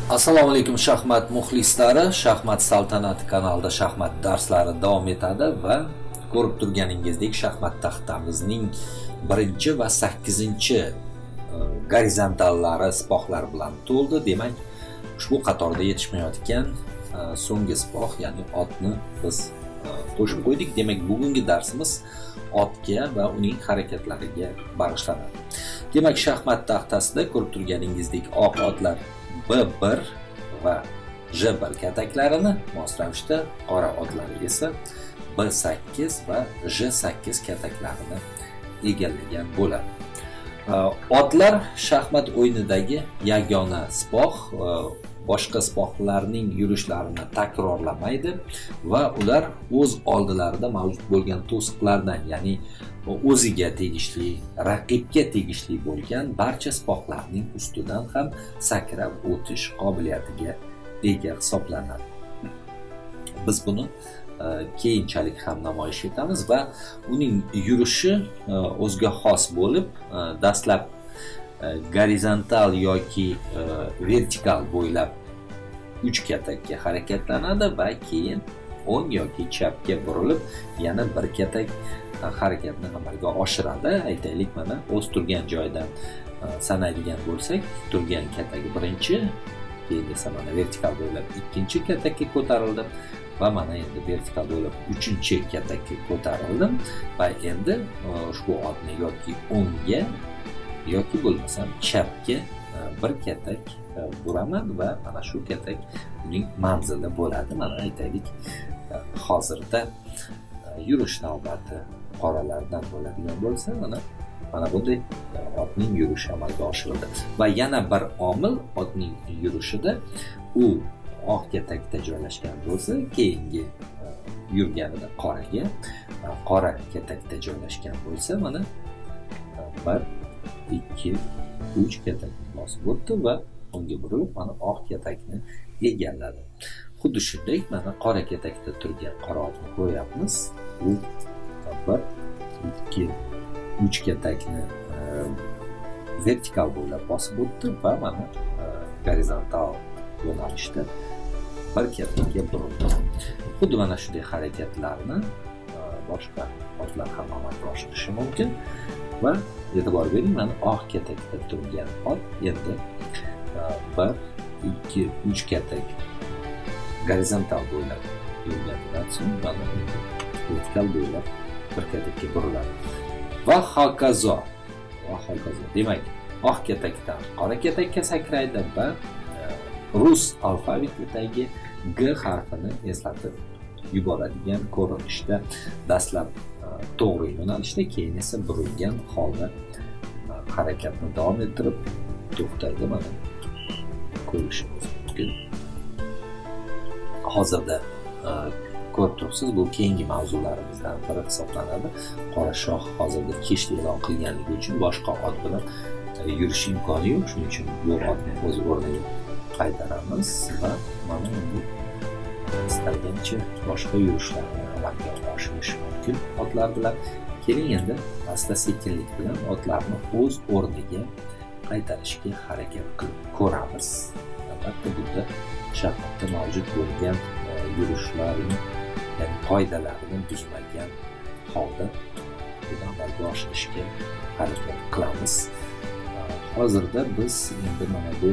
Assalomu alaykum, shaxmat muxlislari. Shaxmat saltanati kanalida shaxmat darslari davom etadi va ko'rib turganingizdek, shaxmat taxtamizning birinchi va sakkizinchi gorizontallari sipohlar bilan to'ldi. Demak, ushbu qatorda yetishmayotgan so'nggi sipoh, ya'ni otni biz qo'shib qo'ydik. Demak, bugungi darsimiz otga va uning harakatlariga bag'ishlanadi. Demak, shaxmat taxtasida ko'rib turganingizdek, oq otlar B1 va J1 kataklarini, mos ravishda qora otlar esa B8 va J8 kataklarini egallagan bo'ladi. Otlar shaxmat o'yinidagi yagona sipoh, boshqa sipohlarning yurishlarini takrorlamaydi va ular o'z oldilarida mavjud bo'lgan to'siqlardan, ya'ni o'ziga tegishli, raqibga tegishli bo'lgan barcha sipohlarning ustidan ham sakrab o'tish qobiliyatiga ega hisoblanadi. Biz buni keyinchalik ham namoyish etamiz va uning yurishi o'ziga xos bo'lib, dastlab gorizontal yoki vertikal bo'ylab 3 katakka harakatlanadi va keyin o'ng yoki chapga burilib, yana bir katak harakatni amalga oshiradi. Aytaylik, mana o'z turgan joyidan sanaydigan bo'lsak, turgan katagi birinchi, keyin esa mana vertikal bo'ylab ikkinchi katakka ko'tarildim va mana endi vertikal bo'ylab uchinchi katakka ko'tarildim va endi ushbu otni yoki o'ngga yoki bo'lmasam chapga bir katak buraman va mana shu katak uning manzili bo'ladi. Mana aytaylik, hozirda yurish navbati qoralardan bo'ladigan bo'lsa, mana bunday otning yurishi amalga oshirildi. Va yana bir omil otning yurishida, u oq katakda joylashgan bo'lsa, keyingi yurganida qoraga, qora katakda joylashgan bo'lsa, mana 1, 2, 3 katakni bosib o'tdi va unga burilib, mana oq katakni egalladi. Xuddi shunday, mana qora katakda turgan qora otni ko'ryapmiz. U 1, 2, 3 katakni vertikal bo'ylab bosib o'tdi va mana gorizontal yo'nalishda bir katakka burildi. Xuddi mana shunday harakatlarni boshqa otlar ham amalga oshirishi mumkin. Va e'tibor bering, mana oq katakda turgan ot endi 1, 2, 3 katak gorizontal bo'ylab yurganidan so'ng mana vertikal bo'ylab bir katakka buriladi va hokazo, va hokazo. Demak, oq katakdan qora katakka sakraydi va rus alfavitidagi G harfini eslatib yuboradigan ko'rinishda dastlab to'g'ri yo'nalishda, keyin esa burilgan holda harakatni davom ettirib to'xtaydi. Mana ko'rishimiz mumkin. Hozirda ko'rib turibsiz, bu keyingi mavzularimizdan biri hisoblanadi. Qora shoh hozirda kechda e'lon qilganligi uchun boshqa ot bilan yurish imkoni yo'q. Shuning uchun bu otni o'z o'rniga qaytaramiz va mana endi istalgancha boshqa yurishlarni amalga oshirish mumkin otlar bilan. Keling, endi asta sekinlik bilan otlarni o'z o'rniga qaytarishga harakat qilib ko'ramiz. Albatta, bunda shaxmatda mavjud bo'lgan yurishlarni, ya'ni qoidalarini buzmagan holda buni amalga oshirishga harakat qilamiz. Hozirda biz endi mana bu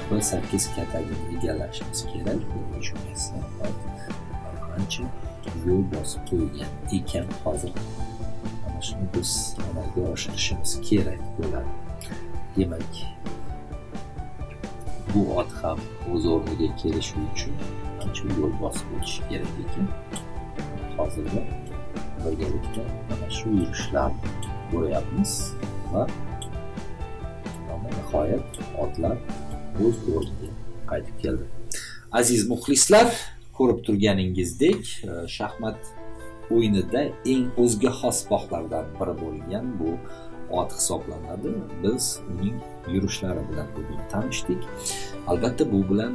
B8 katagini egallashimiz kerak. Buning uchun esa ancha yo'l bosib qo'ygan ekan. Hozir mana shuni biz amalga oshirishimiz kerak bo'ladi. Demak, bu ot ham o'z o'rniga kelishi uchun ancha yo'l bosib o'tishi kerak ekan. Hozirda birgalikda mana shu yurishlarni ko'ryapmiz va mana nihoyat otlar o'z o'rniga qaytib keldi. Aziz muxlislar, ko'rib turganingizdek, shaxmat o'yinida eng o'ziga xos sipohlardan biri bo'lgan bu ot hisoblanadi. Biz uning yurishlari bilan bugun tanishdik. Albatta, bu bilan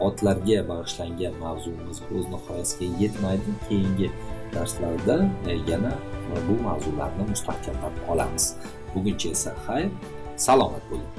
otlarga bag'ishlangan mavzumiz o'z nihoyasiga yetmaydi. Keyingi darslarda yana bu mavzularni mustahkamlab olamiz. Buguncha esa xayr, salomat bo'ling.